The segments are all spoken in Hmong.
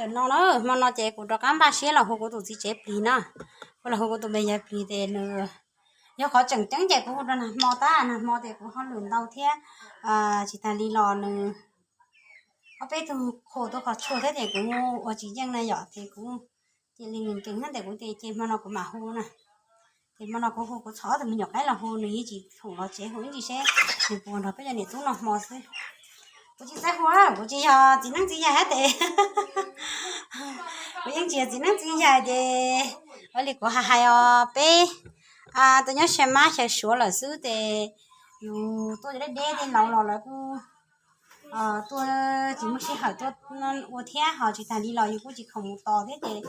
No na, hmo no ces kuv rov qab npaj siab los hu kuv tus txiv tsev plig na, kuv los hu kuv tus me yawg plig ces nws yog qhov tseem ceeb ces kuv hu rau nag hmo tab nag hmo ces kuv hauj lwm ntau thiab tsis tas li los nws ob peb tug qhuas tuaj kho tshuaj thiab ces kuv ua tsis yeej na yom ces kuv cia li nkees na ces kuv ces hmo no kuv mam hu na. Ces hmo no kuv hu kuv txhom ob tug me nyuam qaib los hu nws yeej tsis khoom los tsev hu ib ntsis seb nws puas nrog peb cov niam tub noj hmo xwb. Kuv tsis txawj hu, kuv tsis yog txiv neeb txiv yaig hab tes kuv yeej tsis yog txiv neeb txiv yaig ces ua li kuv hais hais os peb tuaj nyob xyaw mab xyaw suav lawm xwb ces yus tuaj deb deb tej laus los lawv kuj tuaj tsis muaj sij hawm tuaj ua thiab ho tsis tas li los yus kuj tsis khoom mus tos thiab ces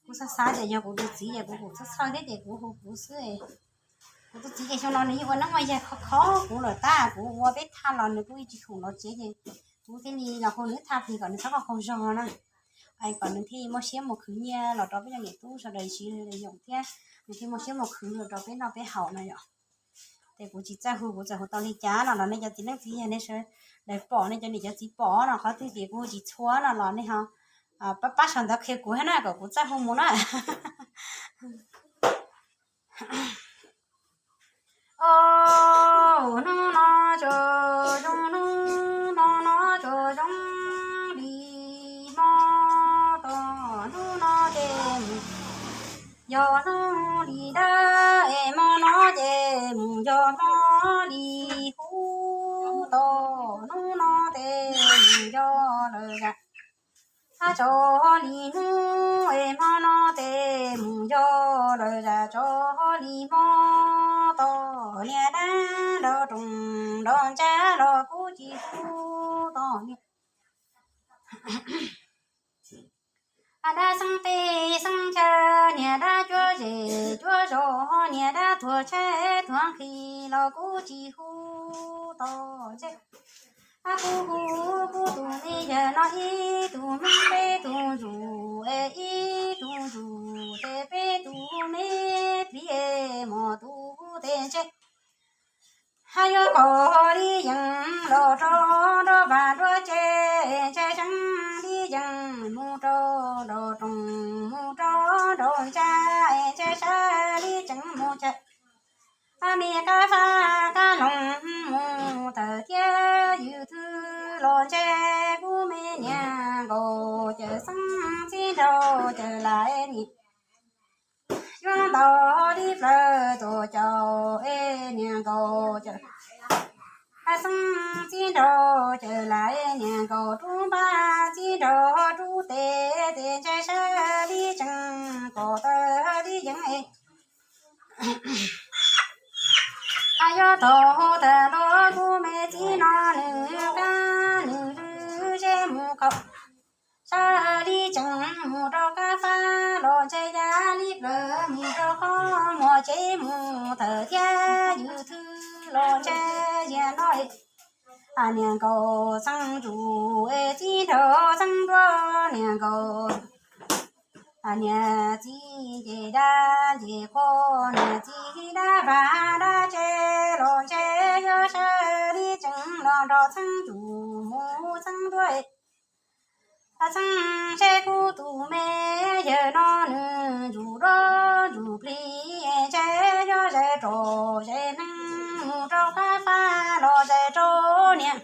kuv xav xav tias yog kuv tus txiv ces kuv kuj txhawj txhawj thiab ces kuv hu kuv xwb. Kuv tus txiv ces xyoo no nws yeej ua neeb ua yaig khov kho kuv lawm tab kuv ua peb thaj los nws kuj yeej tsis khoom los tsev ces kuv thiaj li los hu nws ib thaj plig kom nws txhob qaug qaug zog na. Kom nws thiaj muaj siab mus khwv nyiaj los rau peb cov niam tub sawv daws siv yoos thiab nws thiaj muaj siab mus khwv los rau peb noj peb haus no yom. Ces kuv tsis txawj hu, kuv txawm hu tau li cas no los nej cov txiv neeb txiv yaig nej sawv daws pom, nej cov niam cov txiv pom no qhov twg ces kuv hu tsis txhua no los nej ho pab pab sau ntawv qhia kuv thiab na kom kuv txawj hu mus na. Hnub no tsuas zoo, hnub no no tsuas zoo li hmo tom hnub no ces mus yog hnub li dab es hmo no ces mus yog hmo li hub tom hnub no ces mus yog lawm zam tso li hnub es hmo no ces mus yog lawm zam tso li hmo tom niag dab nrog rooj nrog ntsab los kuj tsis hu tom niag dab xeeb teb xeeb chaw, niag dab cuab zej cuab zos, niag dab tuag tshaib tuag nqhis los kuj tsis hu tom ntsej. Kuv hu kuv tus me yawg no ib tug hmoob peb tug ntsuj es ib tug ntsuj tes peb tus me plig mos tus tes ntsej. Hab yuav kom li yees los rau nruab vaj nruab tsev, ntshai seeb li yees mus rau nraum rooj mus rau nraum ntsab, ntshai sab li tseem mus chaw me qab fab qab loog mus tawm thiab ywm thwj los ntshai kuv me niag nkaus cawm xeeb txib nraug cawm lais niam. Yuav ntau li plaws tuam caum es niag nkaus cawm xeeb txib nraug cawm lais niag nkaus rub npab txib nraug rub tes, tes ntshai sab li tseem kom tawm li yees es. Yuav tau tawm ntua kuv me txiv no nws qab nws lwj zeb mus kaum sab li tseem mus rau qab fab los ntshai ya li plaws mus rau qhov muag tsev mus tawm thiab ywm thwj los ntshai ziag no. Niag nkaus xeeb ntsuj es txib nraug xeeb nruab, niag nkaus niag txiv nce dab nce qhua, niag txiv dab vaj dab tsev los ntshai yuav sab li tseem los nrog xeeb ntsuj mus xeeb nruab. Xeeb seb kuv tus me yawg no nws ntsuj dab ntsuj plig, ntshai yuav zais rau zais neeg mus rau qab fab los zais rau niag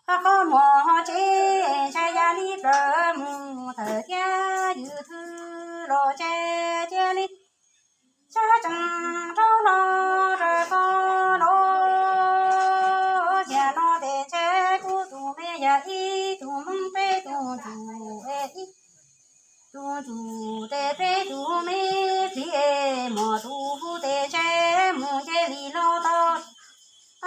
qhov muag tsev, ntshai ya li plaws mus tawm thiab ywm thwj los ntshai cia li sab tseem rau los rau koj los. Yam no tes ntshai kuv tus me yawg ib tug hmoob peb tug ntsuj es ib tug ntsuj tes peb tug me plig mos tus hu tes ntshai mus nce li hlo tau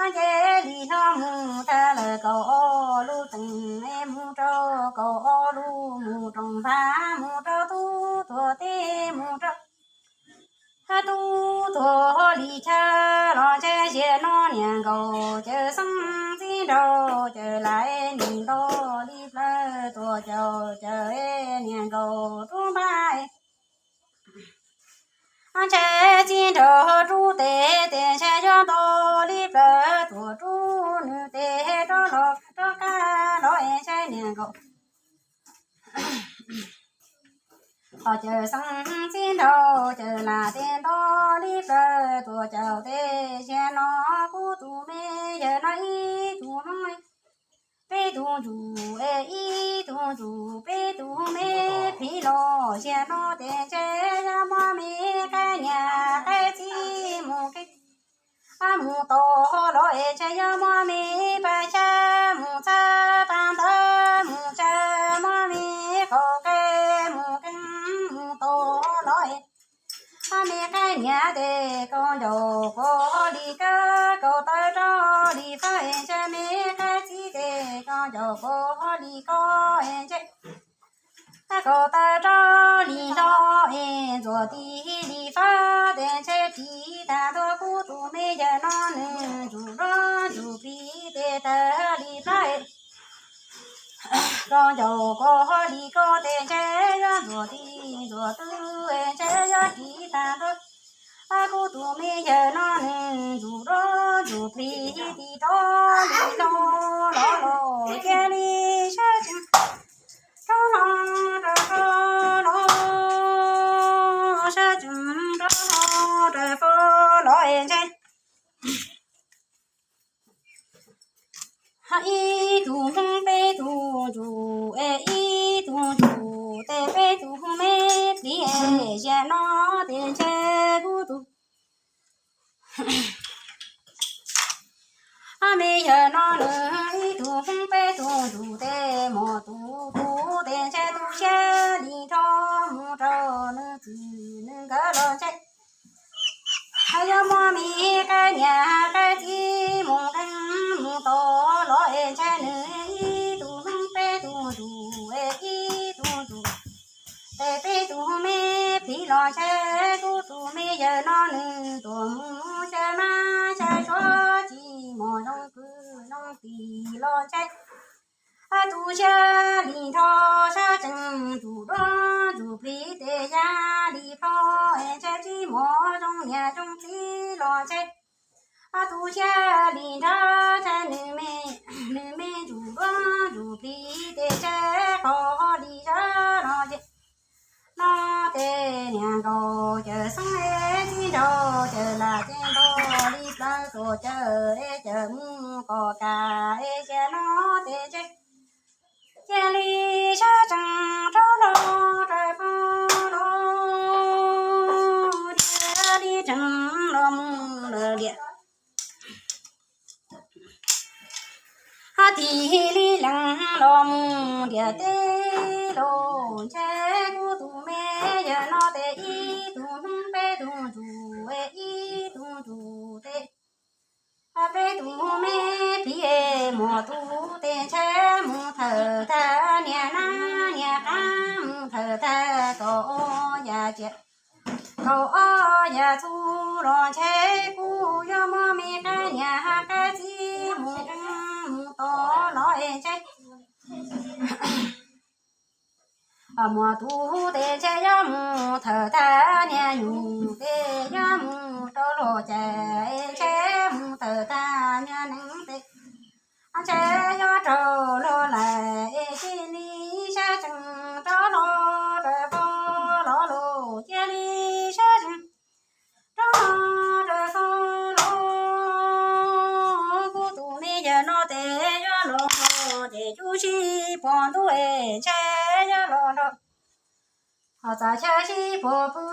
nce li hlo mus tag lawm kaum ob lub teev es mus rau kaum ob lub mus rau npab mus rau tub tuag teb mus rau tub tuag li chaw los ntshai ziag no niag nkaus cawm xeeb txib nraug cawm lais nim ntau li plaws tuam caum cawm niag nkaus rub npab ntshai txib nraug rub tes, tes ntshai yuav ntau li plaws tuam rub nws tes rov los rov qab los es ntshai niag nkaus Los cawm xeeb txib nraug cawm lam tes nto li plaws tuam caum tes ziag no, kuv tus me yawg no ib tug hmoob, peb tug ntsuj es ib tug ntsuj, peb tug me plhis los ziag no tes ntshe yuav muab me qab niam qab txiv mus keeb, mus tom los es ntshe yuav muab me paj xyab mus txhab, paj ntawv mus tsa, muab me qaum qe mus keeb mus tom los es, me qab niam tes kaus ncaus kaus hauj li kab, kaus taw rau li fab es ntshe me qab txiv tes kaus ncaus kaus hauj li kab es ntshe kaus taw rau li nto es ntxuav tis li fab tes ntshe ris tag ntua, kuv tus me yawg no nws ntsuj duab ntsuj plig tes tawg li plab, kaus ncaus kaus hauj li kab tes ntshe yuav ntxuav tis ntxuav tw es ntshe yuav ris tag ntua, kuv tus me yawg no nws ntsuj duab ntsuj plig tis rau li nto los los cia li sab tsees rau no rau fab los, sab tsees rau no rau fab los es ntshe ib tug hmoob peb tug ntsuj es ib tug ntsuj tes peb tug me plhis es ziag no tes ntshe kuv tus me yawg no nws ib tug hmoob peb tug ntsuj tes mos tus tus tes ntshe tu siab li nrho mus rau nws txwm nws nkawd los ntshe yuav muab me qab niam qab txiv mus keeb mus tom los es ntshe nws ib tug hmoob peb tug ntsuj es ib tug ntsuj tes peb tug me plhis los ntshe kuv tus me yawg no nws tuaj mus xya mab xya suav tsis mos zoo kwv zoo tij los ntshe tu siab li nrho sab tsees ntsuj duab ntsuj plig tes ya li plho es ntshe tsis mos zoo niam zoo txiv los ntshe tu siab li nrho ntshe nws me, nws me ntsuj duab ntsuj plig tes ntshe qhov li zab los ces no tes niam nkaus cawm xeeb es txib nraug cawm lam ces nto li plaws tuam cawm es cawm mus kom kam es cia no tes ntshe cia li sab tsees rau los rau fab los cia li tsees los mus lawm liam. Hab tig li lees los mus ntiaj teb los ntshe kuv tus me yawg no tes ib tug hmoob peb tug ntsuj es ib tug ntsuj tes peb tug me plhis es mos tus tes ntshe mus thawm tag niag nab niag qab mus thawm tag kaum ob yam tsiaj kaum ob yam txhuv los ntshe kuv yuav muab me qab niam qab txiv mus keeb mus tom los es ntshe mos tus tes ntshe yuav mus thawm tag niag nyuj tes yuav mus rau luag cais es ntshe mus thawm tag niag neev tes ntshe yuav raug luag laim es cia li sab tsees rau los rau fab los los cia li sab tsees rau los rau fab los. Kuv tus me yawg no tes yuav los ces cub sib puag ntuj es ntshe yuav los nrog ho txav chaw sib puag pw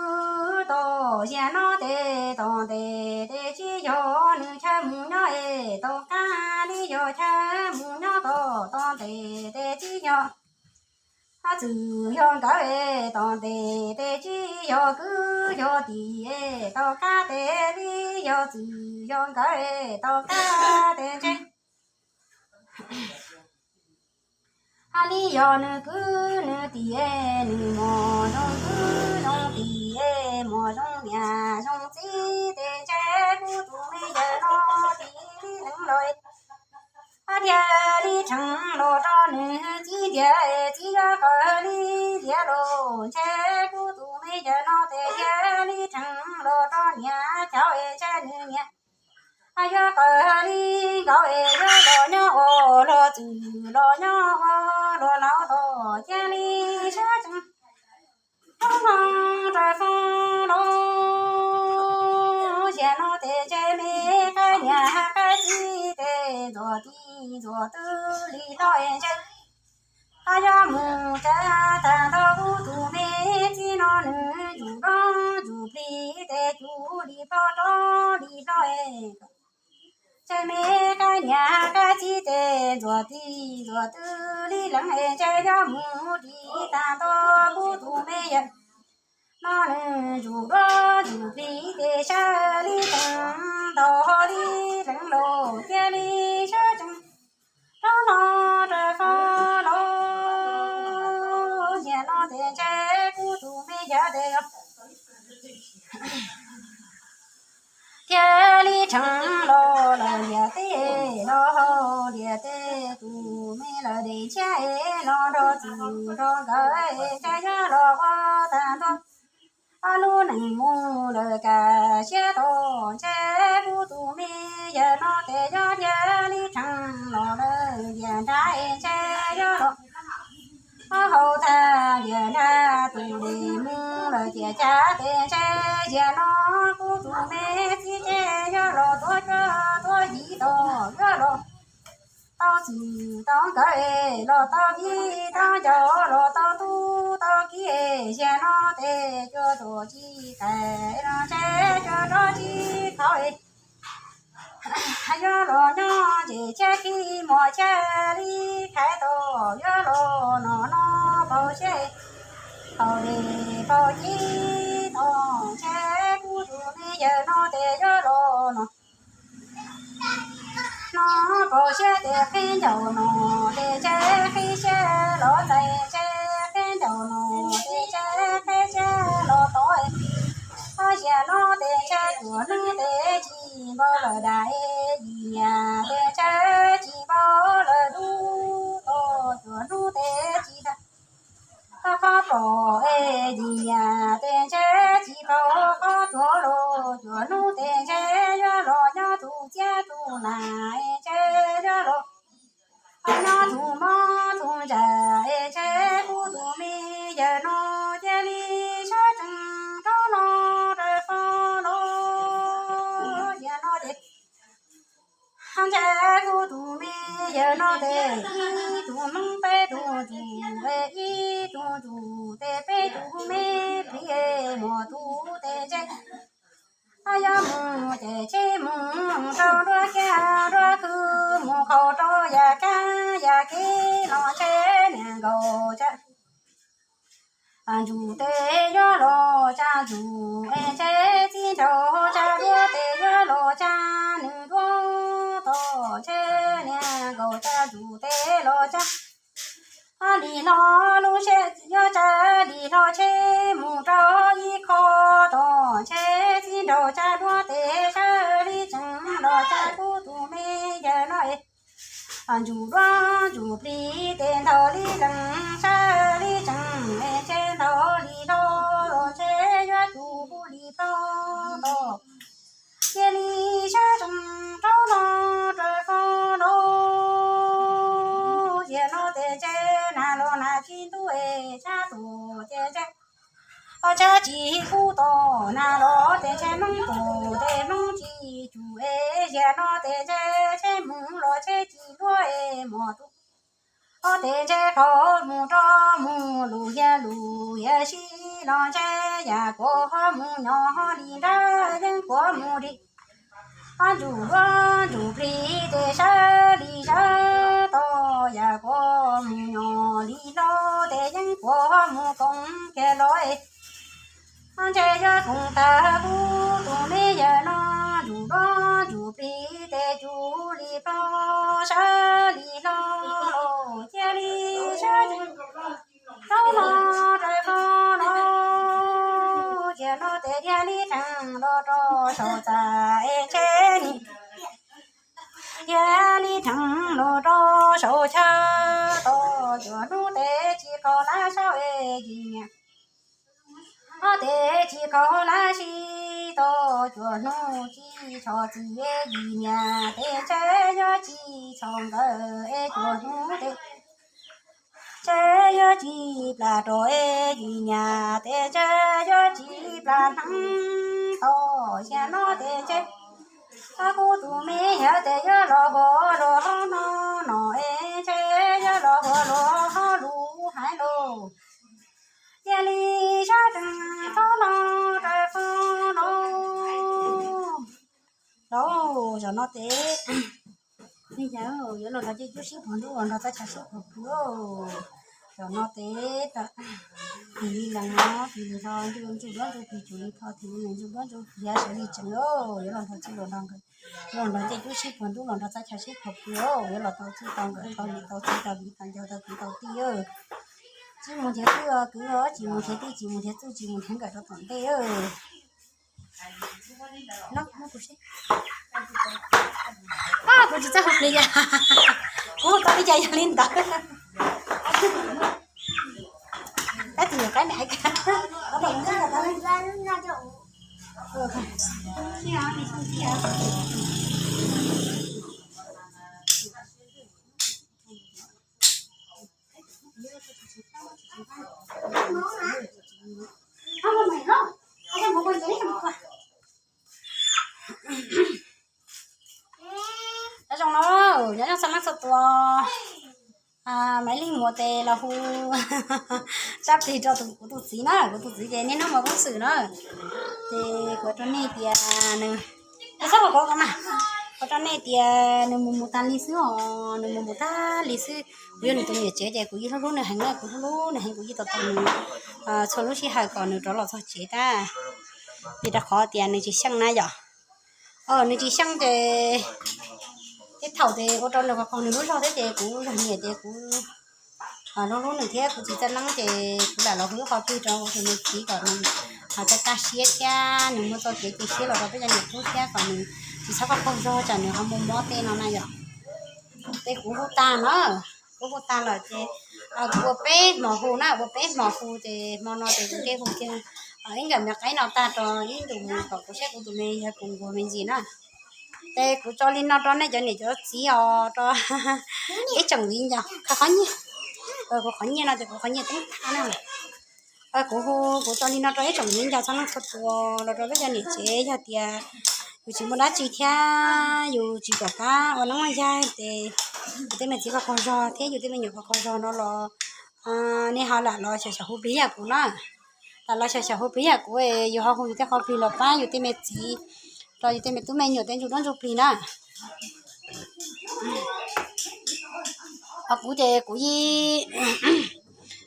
tom ziag no tes tom ntes tes tsis yog nws chaw mus nyob es tom qab li yog chaw mus nyob tom tom ntes tes tsis yog txwm yog nkawd es tom ntes tes tsis yog kwv yog tij es tom qab tes li yog txwm yog nkawd es tom qab tes ntshe hab li yog nws kwv nws tij es nws mos zoo kwv zoo tij es mos zoo niam zoo txiv tes ntshe kuv tus me yawg no tig li lees los hab thiaj li rheev los rau nws txiv ntiag es txiv yuav qawg li ntiag los ntshe kuv tus me yawg no tes thiaj li rheev los rau niam cauv es ntshe nws niam yuav qawg li nkaus es yuav los nyob ua luag txwm los nyob ua luag laus tom cia li sab tsees Rau no rau foob los, yam no tes ntshe me qab niam qab txiv tes ntxuam tij ntxuam tw li hlo es ntshe yuav mus tsa tag nrho kuv tus me txiv no nws ntsuj dub ntsuj plig tes cuv li plho rov li hlo es ntshe me qab niam qab txiv tes ntxuam tij ntxuam tw li lees es ntshe yuav mus ris tag nrho kuv tus me yawm no nws ntsuj dub ntsuj plig tes sab li teev ntau li lees los cia li sab tsees rau no rau foob los, yam no tes ntshe kuv tus me yawm tes yog thiaj li tseev los lawm liam teb los hauv liam teb tus me lawm dej ntshiab es los nrog txij nrog nkawm es ntshe yuav los ua tag nrho ob lub neej mus lawm kam siab tau ntshe kuv tus me yawm no tes yog thiaj li tseev los lawm liam nrab es ntshe yuav los hauv tag liam nrab tus dej mus lawm tiam cas tes ntshe yam no kuv tus me txiv ces yuav los tuav cuab tuav yig tau yuav los tau txij tau nkawm es los tau viv tau ncaus los tau tub tau kiv es yam no tes cuaj tuam tsis qais los ntshe cuaj rov tsis thaum es yuav los nyob ces thiaj khib muag thiaj li khaiv tau yuav los no no paus siab thaum dej paus cib tau ntshe kuv tus me yawm no tes yuav los no no paus siab tes qhib ncaus no tes ntshe qhib siab los txais ntshe qhib ncaus no tes ntshe qhib siab los tod es yam no tes ntshe cuaj hnub tes tsis npau lawm dam es yim niam tes ntshe tsis npau lawm dub tod cuaj hnub tes tsis tau qhov pom es yim niam tes ntshe tsis tau qhov tuag los cuaj hnub tes ntshe yuav los nyob tus txiab tus nam es ntshe yuav los nyob tus mob tus ntsaj es ntshe kuv tus me yawm no cia li sab tsees rau no rau foob los, yam no ces ntshe kuv tus me yawm no tes ib tug hmoob peb tug ntsuj es ib tug ntsuj tes peb tug me plig es muaj tus tes ntshe yuav mus ces tsheb mus rau nruab kiab nruab khw mus qhau rau yam kab yam kev los ntshe niam nkaus tsa ntsuj tes yuav los tsa ntsuj es ntshe txiv nraug tsa duab tes yuav los tsa nws duab tod ntshe niam nkaus tsa ntsuj tes los tsa li no lub siab yuav tsa li no tsheb mus rau ib qho tod ntshe txiv nraug tsa duab tes sab li tsees los tsa kuv tus me yawm no es ntsuj duab ntsuj plig tes ntau li lees sab li tsees es ntshe ntau li hlo los ntshe yuav tsum li hlo tod cia li sab tsees rau no rau foob los, yam no tes ntshe nag los nag tsis ntub es tsab tuam ces ntshe tsab tsis kub tod nag los tes ntshe hmoob tuam tes hmoob tsis tsum es yam no tes ntshe tsheb mus los tsheb tsis duab es muaj tus tes ntshe qhov mus rau mus lus yam lus yam si los ntshe yam kuv mus nyob li nrab yeej kuv mus li ntsuj duab ntsuj plig tes sab li sab tod yam kuv mus nyob li hlo tes yeej kuv mus koom kiag los ntshe yuav koom tag kuv tus me yawm no ntsuj duab ntsuj plig tes cuv li hlo sab li hlo los cia li sab tsees rau no rau foob los, yam no tes thiaj li rhees los rau saum txaj es ntshe nim thiaj li rhees los rau saum chaw tod cuaj hnub tes tsis qaug lab saub es yim niam ob tes tsis qaug lab si tod cuaj hnub tsis tshos txiv es yim niam tes ntshe yuav tsis tshos nkawm es cuaj hnub tes ntshe Yuav tsis plam rau es tsis nyam tes ntshe yuav tsis plam hneev tau xyas no tes ntshe. Ab, kuv tus me yawg tes yuav los huv luag hov no no es ntshe yuav los huv luag hov lus hais lus. Cia li sab tsees thaub no rau fab no. Lauj, zaum no tes, nej yawg yuav los nrog cej cuab sib phuam ntuj los nrog txaj chaw sib phuam pw. Zaum no tes, tis li lees no tis li no ntsuj ntsuj duab ntsuj plig, tis li pho tis li lees ntsuj duab ntsuj plig sawv li tsees lauj, yuav los nrog txij los nrog nkawd, los nrog cej cuab sib phuam ntuj los nrog txaj chaw sib phuam pw, yuav los tau txij tau nkawm tau li tau txiv tau viv tau ncaus tau kwv tau tij. Tsis mus nrhiav twj kwv, tsis mus nrhiav tij, tsis mus nrhiav txuj, tsis mus nrhiav nkawm rau tom ntej. Kuv tsis txawj hu plig yog, kuv hu tau li cas yog li ntawd. Tab sis nyuam qaib me Nyob zoo no, nyob zoo txog leej txhua tus. Maiv Lig Muas tes los hu zaj plig rau kuv tus txiv na, kuv tus txiv ces niaj hnub mus ua xwm na. Ces kuv rau nej tias nws, kuv rau nej tias nws mus mus tas li xwb os, nws mus mus tas li xwb. Kuv yog nws tus niam tsev ces kuv yeej hlub hlub nws heev na, kuv hlub hlub nws heev, kuv yeej tos tos nws txhua lub sij hawm kom nws rov los txog tsev tag. Vim rau qhov tias nws tsis xyeej na yom. Nws tsis xyeej ces tej thaum ces ua rau nws qhov qaug nws lub zog thiab ces kuv yog niam ces kuv hlub hlub nws thiab kuv tsis txawj leeb ces kuv lam los hu ib qho plig rau tus me txiv kom nws ho txawj kaj siab thiab nws muaj txoj kev cia siab los rau peb cov niam tub thiab kom nws tsis txhob qaug qaug zog tsam nws ho muaj mob tej no na yom. Ces kuv hu tag na, kuv hu tag lawm ces kuv ua peb hmo hu na, ua peb hmo hu ces hmo no ces kuv thiaj hu kiag ib nkawm me qaib no tag rau ib ntus mus kom kuv saib kuv tus me yawg puas nquag me ntsis na. Ces kuv tso li no rau nej cov niam cov txiv os, rau ib tsoom viv ncaus qhov nyiaj, kuv qhov nyiaj no ces kuv qhov nyiaj teeb thaj na. Kuv hu, kuv tso li no rau ib tsoom viv ncaus txhua leej txhua tus los rau peb cov niam tsev, yog tias yus tsis muaj dab tsi thiab yus tsis pom qab ua neeb ua yaig ces yus tej me txiv qaug qaug zog thiab yus tej me nyuam qaug qaug zog no los nej ho lam los xyaum xyaum hu plig yam kuv na. Lam los xyaum xyaum hu plig yam kuv, yus ho hu yus tej qhov plig los pab yus tej me txiv, rau yus tej me tub me nyuam tej ntsuj duab ntsuj plig na. Ho kuv ces kuv,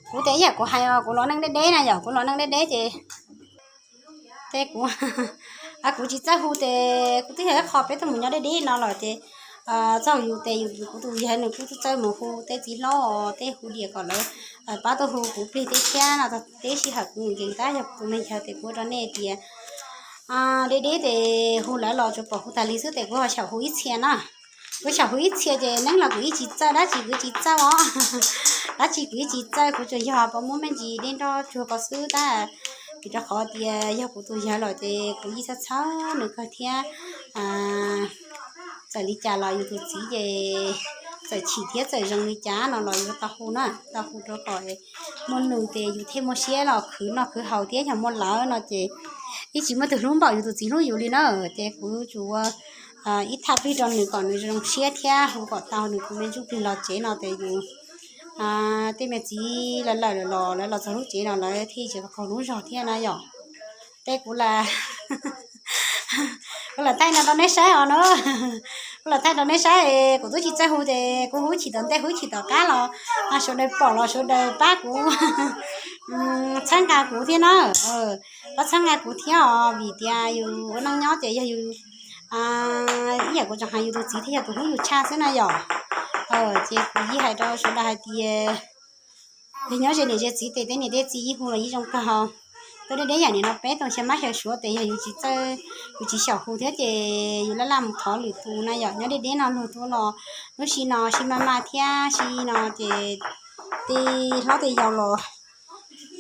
kuv ces ib yam kuv hais os, kuv los neej deb deb na yom, kuv los neej deb deb ces, ces kuv, kuv tsis txawj hu ces kuv twb yog ib qho peb tuaj mus nyob deb deb no los ces txog yus ces yus, kuv tus yawg nws kuj txawj mus hu tej txiv hlob os, tej hu diam kom lawv pab tuaj hu kuv plig teb thiab no. Teb sij hawm kuv nkees tab yog kuv tus me yawg ces kuv ua rau nej tias deb deb ces hu lawv los tsuas pom hu tas li xwb ces kuv ho xyaum hu ib txhia na. Kuv xyaum hu ib txhia ces neeb los kuv yeej tsis txawj, dab tsi kuv yeej tsis txawj os. Dab tsi kuv yeej tsis txawj, kuv tsuas yog pab muab me ntsis dej nroj tsuag ko xwb tab. Vim rau qhov tias yog kuv tus yawg los ces kuv yeej txhawj txhawj nws kawg thiab. Txawm li cas los yus tus txiv ces txawm chim thiab txawm zoo li cas no los yuav tau hu na, tau hu rau kom muaj nws ces yus thiaj muaj siab los khwv noj khwv haus thiab, yog muaj lawv no ces yeej tsis muaj tus hlub npaum yus tus txiv hlub yus li na. Ces kuv tsuas ua ib thaj plig rau nws kom nws zoo siab thiab hu kom tau nws tus me ntsuj plig los tsev no ces yus tej me txiv lawv lawm los lawv los txog lub tsev no lawv thiaj tsis qaug lub zog thiab na yom. Ces kuv lam, kuv lam thaij no rau neb saib os na. Kuv lam thaij rau neb saib, kuv twb tsis txawj hu ces kuv hu chim tom ntej hu chim tom qab los sawv daws pom los sawv daws pab kuv txhawb nqa kuv thiab na. Pab txhawb nqa kuv thiab os, vim tias yus ua neej nyob ces yog yus, ib yam kuv tseem hais, yus tus txiv thiaj yog tus hlub yus tshaj xwb na yom. Ces kuv yeej hais rau sawv daws hais tias yog nyob ze niam ze txiv ces tej niam tej txiv yeej hu los yeej zoo kawg. Tuaj deb deb yam nim no peb tau xyaw mab xyaw suav ces yog yus tsis txawj, yus tsis xyaum hu thiab ces yus laj laj mus thov lwm tus na yom. Nyob deb deb no luag tuaj los lub sij no sib maj maj thiab sij no ces tej hlob tej yau los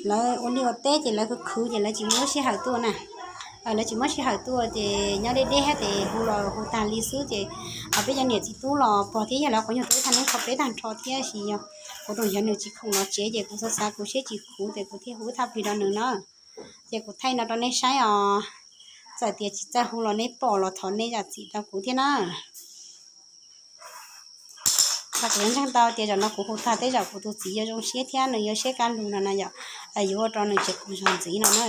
lawv ua liaj ua teb ces lawv khwv khwv ces lawv tsis muaj lub sij hawm tuaj na. Lawv tsis muab sij hawm tuaj ces nyob deb deb thiab ces hu los hu tag li xwb ces peb cov niam txiv tub los pog thiab yawg lawv quav nyuag tau ib thaj neeb rho peb tag nrho thiab, sis yog kuv tus yawg nws tsis khoom los tsev ces kuv xav xav kuv siab tsis khuv ces kuv thiaj hu ib thaj plig rau nws na. Ces kuv thaij no rau nej saib os. Txawm tias tsis txawj hu los nej pom los thov nej zam txim rau kuv thiab na. Kuv ntseeg tau tias zaum no kuv hu tag tej zaum kuv tus txiv yuav zoo siab thiab nws yuav siab kaj lug no na yom, yuav ua rau nws tseem kuv zog ntxiv no na.